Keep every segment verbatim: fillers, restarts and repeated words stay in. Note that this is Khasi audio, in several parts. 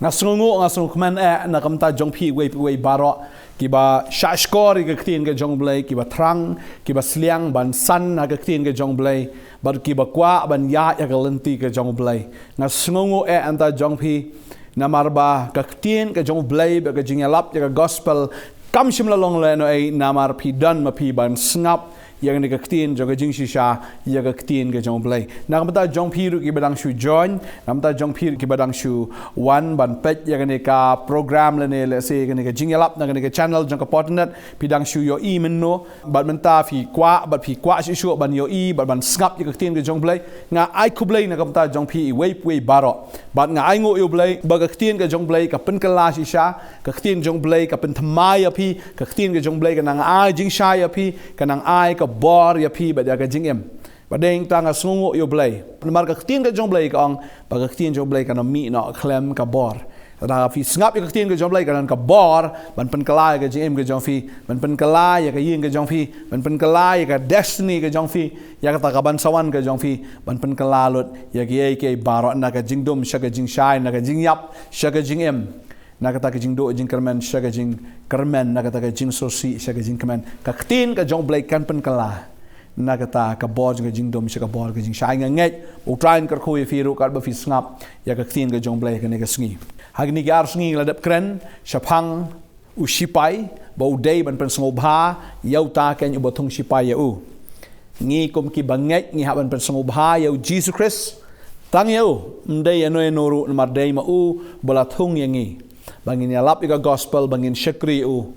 Nga sngewnguh, nga sngewkmen eh na ka bynta jong phi iwei pa iwei baroh kiba shahshkor ïa ka ktien ka jong U Blei, kiba thrang, kiba sliang ban san ha ka ktien ka jong U Blei, bad kiba kwah ban ïaid ha ka lynti ka jong U Blei. Nga sngewnguh eh na ka bynta jong phi, namar ba ka ktien ka jong U Blei bad ka jingïalap ïa ka gospel kam shym la long lehnohei namar phi don ma phi ban sngap ïa kane ka ktien jong ka jingshisha, ïa ka ktien ka jong U Blei. Na ka bynta jong phi ruh kiba dang shu join, na ka bynta jong phi ruh kiba dang shu wan ban peit ïa kane ka program lane lehse kane ka jingïalap na kane ka channel jong ka Potternet, phi dang shu ïohi mynno, bad mynta phi kwah, bad phi kwah shuh shuh ban ïohi, bad ban sngap ïa ka ktien ka jong U Blei. Nga ai khublei na ka bynta jong phi iwei pa iwei baroh. Bad nga ainguh ïa U Blei ba ka ktien ka jong U Blei ka pynkylla shisha, ka ktien jong U Blei ka pynthymmai ïa phi, ka ktien ka jong U Blei ka nang ai jingshai ïa phi, ka nang ai ka bor ïa phi bad ïa ka jingim. Bad dei nangta nga sngewnguh ïa U Blei namar ka ktien ka jong U Blei ka ong ba ka ktien jong U Blei kan ym mih noh khlem ka bor. Lada phi sngap ïa ka ktien ka jong U Blei ka don ka bor ban pynkylla ïa ka jingim ka jong phi, ban pynkylla ïa ka ïing ka jong phi, ban pynkylla ïa ka destiny ka jong phi, ïa kata ka ban sa wan ka jong phi, ban pynkylla lut ïa kiei kiei baroh, na ka jingdum sha ka jingshai, na ka jingïap sha ka jingim, na kata ka jingduh jingkyrmen sha ka jingkyrmen, na kata ka jingsngewsih sha ka jingkmen. Ka ktien ka jong U Blei kan pynkylla na kata ka bor jong ka jingdum sha ka bor ka jingshai. Nga ngeit ba U Trai un kyrkhu ïa phi ruh katba phi sngap ïa ka ktien ka jong U Blei kane ka sngi. Ha kine ki ar sngi la dep kren shaphang u shipai ba u dei ban pynsngewbha ïa uta ken uba thung shipai ïa u. Ngi kum kiba ngeit ngi hap ban pynsngewbha ïa U Jisu Khrist tang ïa u, ym dei ïano ïano ruh, namar dei ma u ba la thung ïa ngi ba ngin ïalap ïa ka gospel, ba ngin shakri ïa u,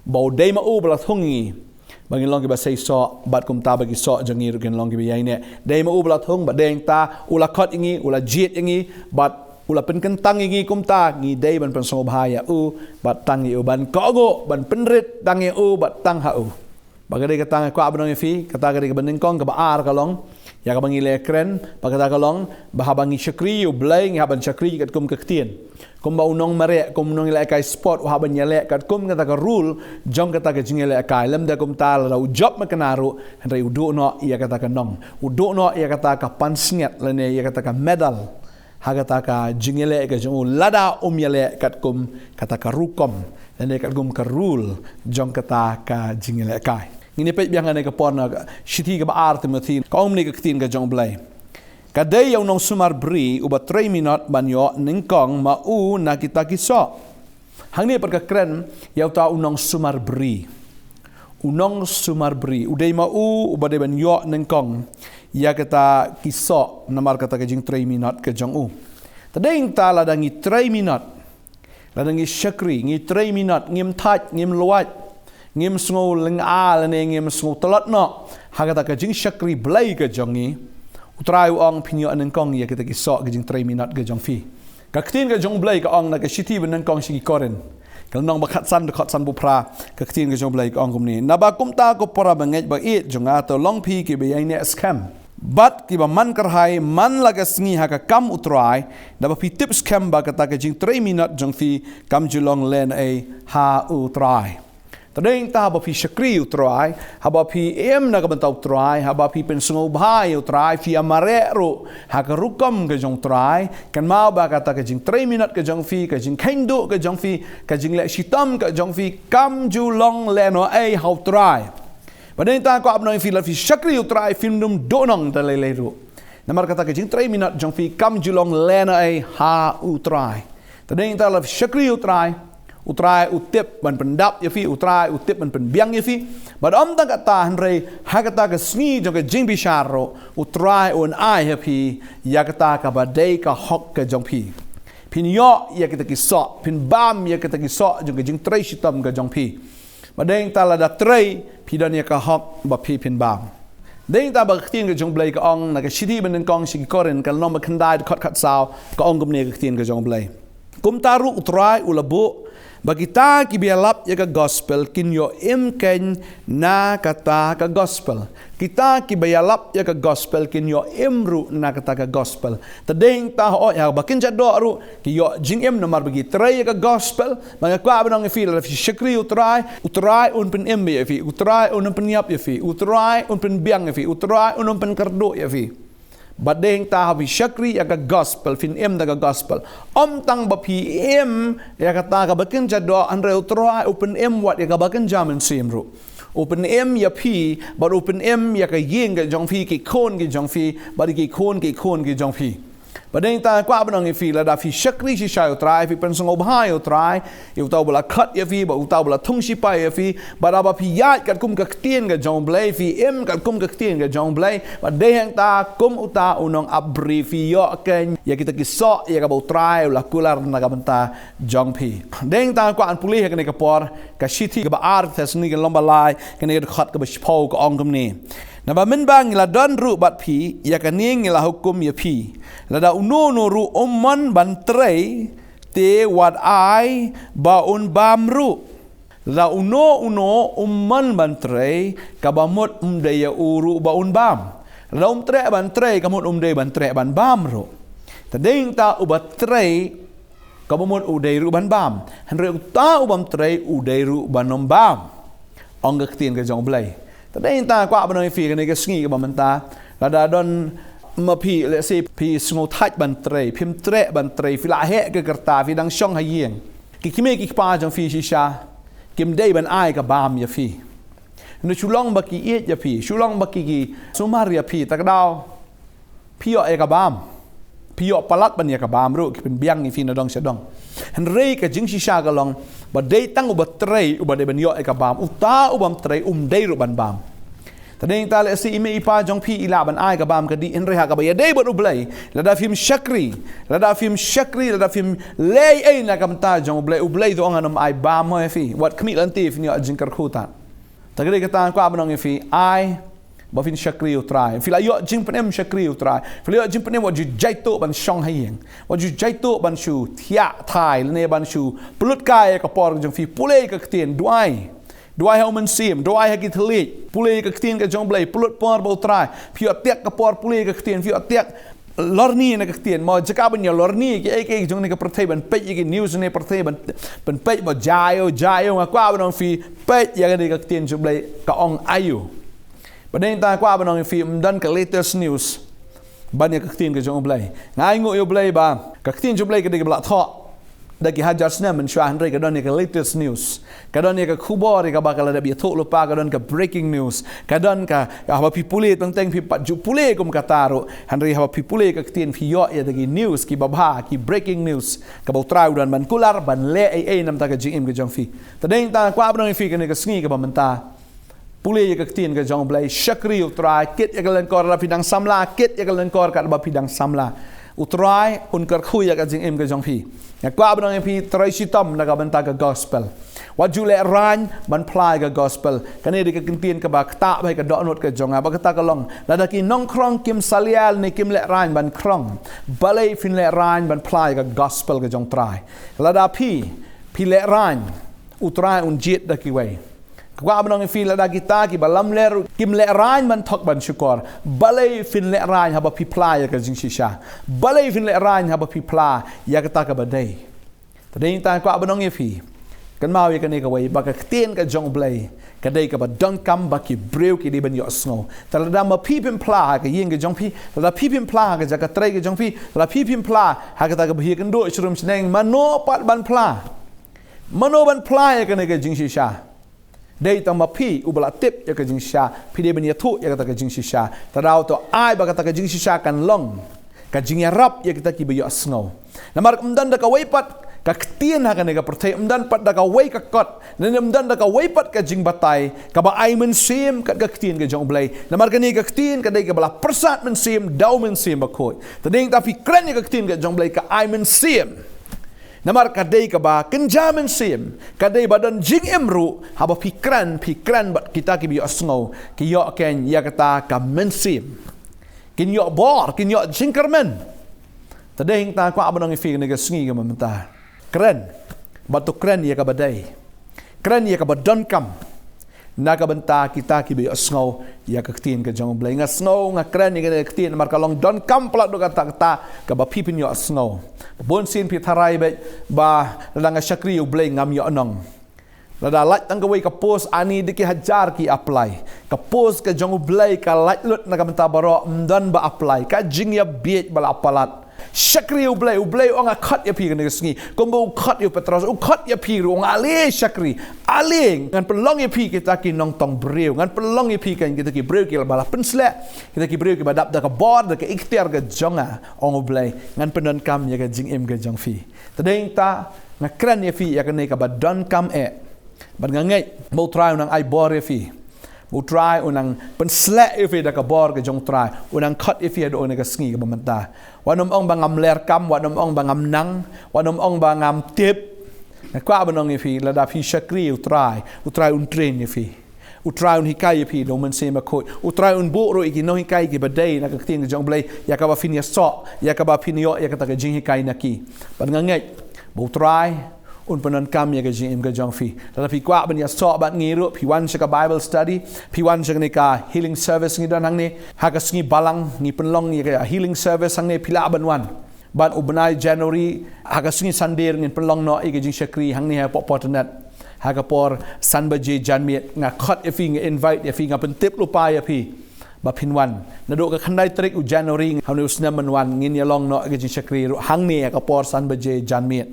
ba u dei ma u ba la thung ïa ngi ba ngin long kiba seisoh, bad kumta ba ki soh jong ngi ruh kin long kiba ïaineh. Dei ma u ba la thung, bad dei nangta u la khot ïa ngi, u la jied ïa ngi, bad u la pynkyntang ïa ngi, kumta ngi dei ban pynsngewbha ïa u bad tang ïa u, ban kohnguh, ban pynrit tang ïa u bad tang ha u. Bad ka dei kata nga kwah ban ong ïa phi, kata ka dei kaba nyngkong. Kaba ar ka long ïa kaba ngi la kren, bad kata ka long ba haba ngi shakri ïa U Blei ngi hap ban shakri katkum ka ktien. Kumba u nongmareh, kum u nongïalehkai sport, u hap ban ïaleh katkum kata ka rule jong kata ka jingïalehkai. Lymda kumta, lada u jop makna ruh, hynrei u duh noh ïa kata ka nong, u duh noh ïa kata ka pansngiat lane ïa kata ka medal ha kata ka jingïaleh ka jong u. Lada um ïaleh katkum kata ka rukom lane katkum ka rule jong kata ka jingïalehkai. Ngin ïa peit biang ha kane ka por na ka shithi kaba ar Timothi, ka ong kumne ka ktien ka jong U Blei: Ka dei ïa u nongsumar bri uba trei minot ban ïoh nyngkong ma u na kita ki soh. Hangne pat ka kren ïa uta u nongsumar bri. U nongsumar bri u dei ma u uba dei ban ïoh nyngkong ïa kita ki soh namar kata ka jingtrei minot ka jong u. Te dei nangta lada ngi trei minot, lada ngi shakri, ngi trei minot, ngim thait, ngim luwait, ngim sngew lynga lane ngim sngew tlot noh ha kata ka jingshakri Blei ka jong ngi, U Trai u ong phin ïoh nyngkong ïa kita ki soh ka jingtrei minot ka jong phi. Ka ktien ka jong U Blei ka ong na ka shithi ba nyngkong sha ki Korinth, ka lynnong ba khatsan, dkhot sanphew phra, ka ktien ka jong U Blei ka ong kumne: Naba kumta ko para bangeit ba ïeit jong nga, to long phi kiba ïaineh skhem bad kiba man kyrhai man la ka sngi ha ka kam U Trai, naba phi tip skhem ba kata ka jingtrei minot jong phi kam ju long lehnohei ha U Trai. Te dei nangta haba phi shakri U Trai, haba phi im na ka bynta U Trai, haba phi pynsngewbha ïa U Trai, phi ïamareh ruh ha ka rukom ka jong U Trai, kynmaw ba kata ka jingtrei minot ka jong phi, ka jingkheiñ duh ka jong phi, ka jingleh shitom ka jong phi kam ju long lehnohei ha U Trai. Bad dei nangta kwah ban ong ïa phi, lada phi shakri U Trai phim dum duhnong da lei lei ruh, namar kata ka jingtrei minot jong phi kam ju long lehnohei ha U Trai. Te dei nangta lada phi shakri U Trai, U Trai u tip ban pyndap ïa phi, U Trai u tip ban pynbiang ïa phi. Bad ym tang kata, hynrei ha kata ka sngi jong ka jingbishar ruh, U Trai un ai ha phi ïa kata kaba dei ka hok ka jong phi. Phin ïoh ïa kita ki soh, phin bam ïa kita ki soh jong ka jingtrei shitom ka jong phi. Bad dei nangta lada trei, phi don ïa ka hok ba phi phin bam. Dei nangta ba ka ktien ka jong U Blei ka ong na ka shithi ba nyngkong sha ki Korinth, ka lynnong ba khyndai, dkhot khatsaw, ka ong kumne ka ktien ka jong U Blei: Kumta ruh U Trai u la buh ba kita kiba ïalap ïa ka gospel kin ïoh im keiñ na kata ka gospel. Kita kiba ïalap ïa ka gospel kin ïoh im ruh na kata ka gospel. Te dei nangta hooid, haba kin jot doh ruh ki ïoh jingim namar ba ki trei ïa ka gospel. Bad nga kwah ban ong ïa phi, lada phi shakri U Trai, U Trai un pynim ïa phi, U Trai un pynïap ïa phi, U Trai un pynbiang ïa phi, U Trai un pynkyrduh ïa phi. Bad dei hangta haba phi shakri ïa ka gospel, phin im da ka gospel. Ym tang ba phi im ïa kata kaba kynja doh, hynrei U Trai u pynim wat ïa kaba kynja mynsiem ruh. U pynim ïa phi, bad u pynim ïa ka ïing ka jong phi, ki khun ki jong phi, bad ki khun ki khun ki jong phi. Bad dei hangta kwah ban ong ïa phi, lada phi shakri shisha ïa U Trai, phi pynsngewbha ïa U Trai, ïa uta uba la khot ïa phi, bad uta uba la thung shipai ïa phi, bad haba phi ïaid katkum ka ktien ka jong U Blei, phi im katkum ka ktien ka jong U Blei, bad dei hangta kum uta u nongap briew phi ïoh keiñ ïa kita ki soh ïa kaba U Trai u la kular na ka bynta jong phi. Dei hangta kwah ban pule ha kane ka por, ka shithi kaba ar Thessaloni ka lynnong ba lai, kane ka dkhot kaba shiphew ka ong kumne. Naba mynba ngi la don ruh bad phi, ïa kane ngi la hukum ïa phi. Lada uno uno ruh um mon ban trei, te wat ai ba un bam ruh. Lada uno uno um mon ban trei, kaba mut ym dei ïa u ruh ba un bam. Lada um treh ban trei, ka mut um dei ban treh ban bam ruh. Te dei hangta uba trei, kaba mut u dei ruh ban bam. Hynrei uta u bym trei u dei ruh ban ym bam. Ong ka ktien ka jong U Blei. Te dei hangta kwah ban ong ïa phi kane ka sngi kaba mynta. Lada don ma phi, let's say, phi sngewthait ban trei, phim treh ban trei, phi la heh ka rta, phi dang shong ha ïing. Ki kmie ki kpa jong phi shisha kim dei ban ai ka bam ïa phi. Hynrei shu long ba ki ïeit ïa phi, shu long ba ki, ki sumar ïa phi, ta ka daw phi ïoh ïa ka bam. Phi ïoh palat ban ïa ka bam ruh, ki pynbiang ïa phi na dong sha dong. Hynrei ka jingshisha ka long ba dei tang uba trei uba dei ban ïoh ïa ka bam, uta u bym trei um dei ruh ban bam. Te dei hangta lehse i mei i pa jong phi i lah ban ai ka bam ka dih, hynrei ha kaba ïadei bad U Blei, lada phim shakri, lada phim shakri, lada phim leh ei na ka bynta jong U Blei, U Blei u ong ngan ym ai bam mo ïa phi. Wat khmih lynti, phin ïoh jingkyrkhu tad. Te ka dei kata kwah ban ong ïa phi, ai ba phin shakri U Trai. Phi la ïoh jingpynim shakri U Trai, phi la ïoh jingpynim, wat ju jaituh ban shong ha ïing, wat ju jaituh ban shu thiah thai lane ban shu pynlut kai ïa ka por jong phi. Pule ïa ka ktien, duwai. Duwai ha U Mynsiem, duwai ha ki thylliej. Pule ïa ka ktien ka jong U Blei, pynlut por bad U Trai. Phi ïoh tiak ka por pule ïa ka ktien, phi ïoh tiak lorni na ka ktien. Mo jaka ban ïa lorni kiei kiei jong kane ka pyrthei, ban peit ïa ki news na ka pyrthei, ban, ban peit ba jia ïoh, jia ïoh, nga kwah ban ong ïa phi, peit ïa kane ka ktien jong U Blei ka ong aïu. Bad dei hangta kwah ban ong ïa phi, ym don ka latest news ban ïa ka ktien ka jong U Blei. Nga ainguh ïa U Blei ba ka ktien jong U Blei ka dei kaba la thoh da ki hajar snem mynshuwa, hynrei ka don ïa ka latest news. Ka don ïa ka khubor ïa kaba ka la dep ïathuh lypa, ka don ka breaking news. Ka don ka, haba phi pule teng teng phi pat ju pule kum kata ruh, hynrei haba phi pule ka ktien phi ïoh ïa kita ki news kiba bha, ki breaking news, kaba U Trai u don ban kular, ban leh ei ei na ka bynta ka jingim ka jong phi. Te dei hangta kwah ban ong ïa phi kane ka sngi kaba mynta, pule ïa ka ktien ka jong U Blei, shakri U Trai, kit ïa ka lyngkor. Lada phi dang samla, kit ïa ka lyngkor katba phi dang samla. U Trai un kyrkhu ïa ka jingim ka jong phi. Nga kwah ban ong ïa phi, trei shitom na ka bynta ka gospel. Wat ju lehraiñ ban phla ïa ka gospel. Kane dei ka ktien kaba ktah bha ha ka dohnud ka jong nga, ba kata ka long, lada ki nongkrong kim salia ne kim lehraiñ ban krong, balei phin lehraiñ ban phla ïa ka gospel ka jong U Trai? Lada phi, phi lehraiñ, U Trai un jied da kiwei. Kwah ban ong ïa phi, lada kita kiba lamler kim lehraiñ ban thok ban shukor, balei phin lehraiñ haba phi phla ïa ka jingshisha? Balei phin lehraiñ haba phi phla ïa kata kaba dei? Te dei hangta kwah ban ong ïa phi, kynmaw ïa kane kawei, ba ka ktien ka jong U Blei ka dei kaba donkam ba ki briew ki dei ban ïohsngew. Te lada ma phi phim phla ha ka ïing ka jong phi, lada phi phim phla ha ka jaka trei ka jong phi, lada phi phim phla ha kata kaba phi ïakynduh sharum shaneng, mano pat ban phla? Mano ban phla ïa kane ka jingshisha? Dei tang ma phi uba la tip ïa ka jingshisha, phi dei ban ïathuh ïa kata ka jingshisha. Te daw to ai ba kata ka jingshisha kan long ka jingïarap ïa kita kiba ïohsngew. Namar ym don da kawei pat ka ktien ha kane ka pyrthei, ym don pat da kawei ka kot, ne ym don da kawei pat ka jingbatai kaba ai mynsiem kat ka ktien ka jong U Blei. Namar kane ka ktien ka dei kaba la pyrsad mynsiem da U Mynsiem Bakhuid. Te dei hangta phi kren ïa ka ktien ka jong U Blei ka ai mynsiem. Namar ka dei kaba kynja mynsiem, ka dei ba don jingim ruh, haba phi kren, phi kren bad kita kiba ïohsngew ki ïoh keiñ ïa kata ka mynsiem. Kin ïoh bor, kin ïoh jingkyrmen. Te dei hangta kwah ban ong ïa phi kane ka sngi kaba mynta, kren, bad to kren ïa kaba dei. Kren ïa kaba donkam na ka bynta kita kiba ïohsngew ïa ka ktien ka jong U Blei. Nga sngew, nga kren ïa kane ka ktien namar ka long donkam palat, dei kata kata kaba phi phin ïohsngew. Bun sien phi tharai beit ba lada nga shakri U Blei ngam ïohnong. Lada lait tang kawei ka post, ani da ki hajar ki apply. Ka post ka jong U Blei ka lait lut na ka bynta baroh, ym don ba apply. Ka jingïabieit ba la palat. Shakri U Blei, U Blei u ong nga khot ïa phi kane ka sngi. Kumba u khot ïa u Petros, u khot ïa phi ruh, u ong ale shakri. Ale, ngan pynlong ïa phi kita ki nongtong briew. Ngan pynlong ïa phi kita ki briew kiba la pynsleh. Kita ki briew kiba dap da ka bor, da ka iktiar ka jong nga, ong U Blei. Ngan pyndonkam ïa ka jingim ka jong phi. Te dei ta, nga kren ïa phi ïa kane kaba donkam eh. Bad nga ngeit ba U Trai u nang ai bor ïa phi. Ba U Trai u nang pynsleh ïa phi da ka bor ka jong U Trai. U nang khot ïa phi haduh kane ka sngi kaba mynta. Wat nym ong ba ngam ler kam, wat nym ong ba ngam nang, wat nym ong ba ngam tip. Nga kwah ban ong ïa phi, lada phi shakri U Trai, U Trai un train ïa phi. U Trai un hikai ïa phi da U Mynsiem Bakhuid. U Trai un buh ruh ïa ki nonghikai kiba dei na ka ktien ka jong U Blei, ïa kaba phin ïasoh, ïa kaba phin ïoh ïa kata ka jinghikai na ki. Bad nga ngeit ba U Trai un pyndonkam ïa ka jingim ka jong phi. Lada phi kwah ban ïasoh bad ngi ruh, phi wan sha ka Bible study, phi wan sha kane ka healing service ngi don hangne. Ha ka sngi Balang ngi pynlong ïa ka healing service hangne, phi lah ban wan. Bad u bnai January, ha ka sngi Sunday ngin pynlong noh ïa ka jingshakri hangne hapoh Porternet. Ha ka por san baje janmiet, nga khot ïa phi, nga invite ïa phi, nga pyntip lypa ïa phi. Ba phin wan. Naduh ka khyndai tarik u January, ha une u snem ban wan, ngin ïa long noh ïa ka jingshakri ruh hangne ha ka por san baje janmiet.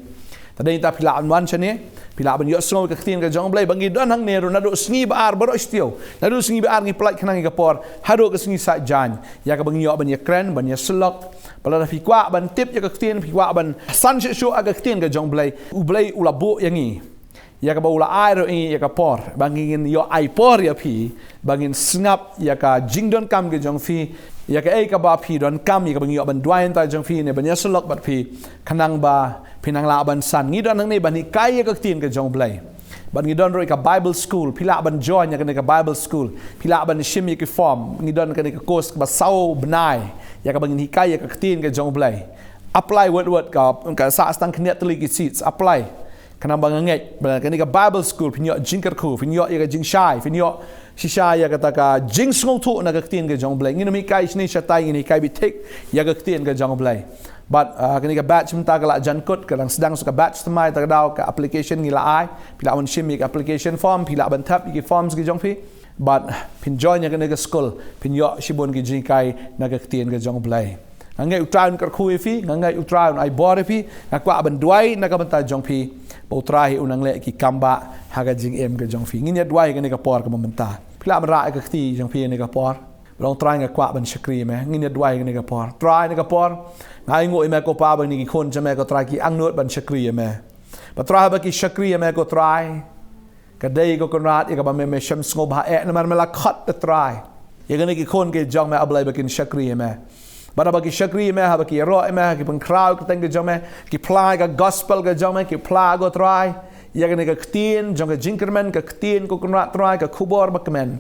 Te dei ta phi lah ban wan shane, phi lah ban ïohsngew ïa ka ktien ka jong U Blei, ba ngi don hangne ruh naduh sngi ba ar baroh shi taïew. Naduh sngi ba ar ngi pynlait khnang ïa ka por, haduh ka sngi Saitjaiñ. Ïa kaba ngi ïoh ban ïakren, ban ïasyllok. Bad lada phi kwah ban tip ïa ka ktien, phi kwah ban san shuh shuh ïa ka ktien ka jong U Blei, U Blei u la buh ïa ngi. Ïa kaba u la ai ruh ïa ngi ïa ka por, ba ngin ïoh ai por ïa phi, ba ngin sngap ïa ka jingdonkam ka jong phi, ïa kaei kaba phi donkam, ïa kaba ngi ïoh ban duwai na ka bynta jong phi, ne ban ïasyllok bad phi, khnang ba phin nang lah ban san. Ngi don hangne ban hikai ïa ka ktien ka jong U Blei. Bad ngi don ruh ïa ka Bible school, phi lah ban join ïa kane ka Bible school, phi lah ban shim ïa ki form, ngi don kane ka course kaba saw bnai, ïa kaba ngin hikai ïa ka ktien ka jong U Blei. Apply wut wut, ka, ka sah tang khyndiat tylli ki seats, apply. Khnang ba nga ngeit ba kane ka Bible school phin ïoh jingkyrkhu, phin ïoh ïa ka jingshai, phin ïoh shisha ïa kata ka jingsngewthuh na ka ktien ka jong U Blei. Ngin ym hikai shane shatai, ngin hikai beit thik ïa ka ktien ka jong U Blei. Bad, ah, kane ka batch mynta ka la jan kut, ka dang sdang sa ka batch thymmai, ta ka daw ka application ngi la ai. Phi lah ban shim ïa ka application form, phi lah ban thep ïa ki forms ki jong phi. Bad phin join ïa kane ka school, phin ïoh shibun ki jinghikai na ka ktien ka jong U Blei. Nga ngeit U Trai un kyrkhu ïa phi, nga ngeit U Trai un ai bor ïa phi, nga kwah ban duwai na ka bynta jong phi, ba U Trai hi un nang leh ki kam ba ha ka jingim ka jong phi. Ngin ïa duwai kane ka por kaba mynta. Phi lah ban rah ïa ka kti jong phi kane ka por. Ba ong Trai nga kwah ban shakri ïa me, ngin ïa duwai kane ka por. Trai kane ka por, nga ainguh ïa me ko Pa ba kine ki khun jong me ko Trai ki angnud ban shakri ïa me. Ba Trai haba ki shakri ïa me ko Trai, ka dei ko Kynrad ïa kaba me, me shem sngewbha eh namar me la khot da Trai. Ïa kane ki khun ki jong me A Blei ba kin shakri ïa me. Bad haba ki shakri ïa me, haba ki ïaroh ïa me, ha ki pynkhraw kyrteng ki jong me, ki phla ïa ka gospel ki jong me, ki phla ko Trai ïa kane ka ktien jong ka jingkyrmen, ka ktien ko Kynrad Trai, ka khubor ba kmen.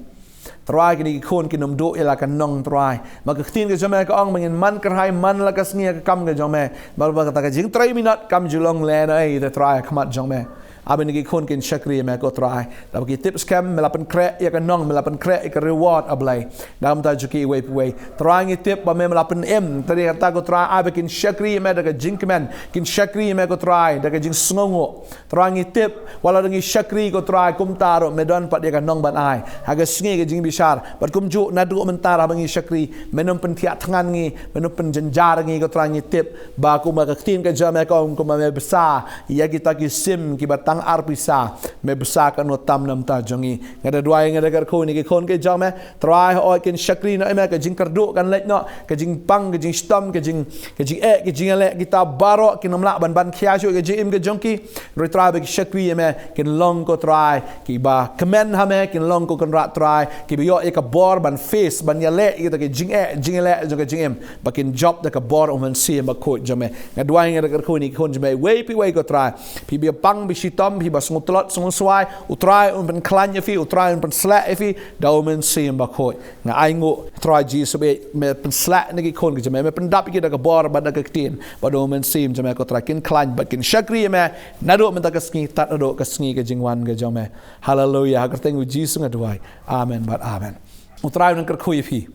Trai kine ki khun kin ym duh ïa la ka nong Trai. Ma ka ktien ka jong me ka ong ba ngin man kyrhai man la ka sngi ïa ka kam ka jong me. Bad ba kata ka jingtrei minot kam ju long lehnohei te Trai ha khmat jong me. Haba kine ki khun kin shakri ïa me ko Trai. Haba ki tip skhem me la pynkhreh ïa ka nong, me la pynkhreh ïa ka reward A Blei. Na ka bynta jong ki iwei pa iwei. Trai ngi tip ba me, me la pynim. Te dei kata ko Trai haba kin shakri ïa me da ka jingkmen. Kin shakri ïa me ko Trai da ka jingsngewnguh. Trai ngi tip, wat la dang ngi shakri ko Trai kumta ruh me don pat ïa ka nong ban ai. Ha ka sngi ka jingbishar, bad kumjuh naduh mynta haba ngi shakri, men ym pynthiah thngan ngi, men ym pynjynjar ngi ko Trai ngi tip. Ba kumba ka ktien ka jong me ka ong kumba me bsa ïa kita ki sim kiba tang ar pisa, me bsa katno tam na bynta jong ngi. Nga da duwai, nga da kyrkhu ïa kine ki khun ki jong me, Trai hooid kin shakri noh ïa me, ka jingkyrduh kan leit noh, ka jingpang, ka jingshitom, ka jing, ka jingeh, ka jingïaleh kita baroh kin ym lah ban ban khia shuh ka jingim ka jong ki. Ruh Trai ba ki shakri ïa me kin long ko Trai kiba kmen ha me, kin long ko Kynrad Trai kiba ïoh ïa ka bor ban face, ban ïaleh ïa kita ki jingeh, jingïaleh jong ka jingim, ba kin jop da ka bor U Mynsiem Bakhuid jong me. Nga duwai, nga da kyrkhu ïa kine ki khun jong me iwei pa iwei ko Trai. Phi ba pang, ba shitom, phi ba sngewtlot, sngewswai, U Trai un pynkhlaiñ ïa phi, U Trai un pynsleh ïa phi da U Mynsiem Bakhuid. Nga ainguh Trai Jisu ba me pynshlur ïa ki khun ki jong me, me pyndap ïa ki da ka bor bad da ka ktien bad U Mynsiem jong me ko Trai, kin khlaiñ bad kin shakri ïa me naduh mynta ka sngi tad haduh ka sngi ka jingwan ka jong me. Haleluia. Ha ka kyrteng U Jisu nga duwai. Amen bad amen. U Trai un nang kyrkhu ïa phi.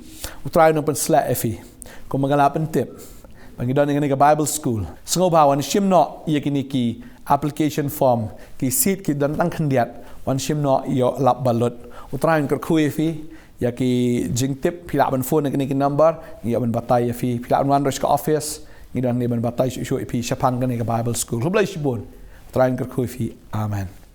U Trai un nang pynshlur ïa phi. Kumba nga la pyntip ba ngi don ïa kane ka Bible school, sngewbha wan shim noh ïa kine ki application form, ki seat ki don tang khyndiat, wan shim noh ïoh lap ba lut. U Trai un kyrkhu ïa phi, ïa ki jingtip phi lah ban phone ïa kine ki number, ngi ïoh ban batai ïa phi, phi lah ban wan ruh sha ka office, ngi don hangne ban batai shuh shuh ïa phi shaphang kane ka Bible school. Khublei shibun. U Trai un kyrkhu ïa phi. Amen.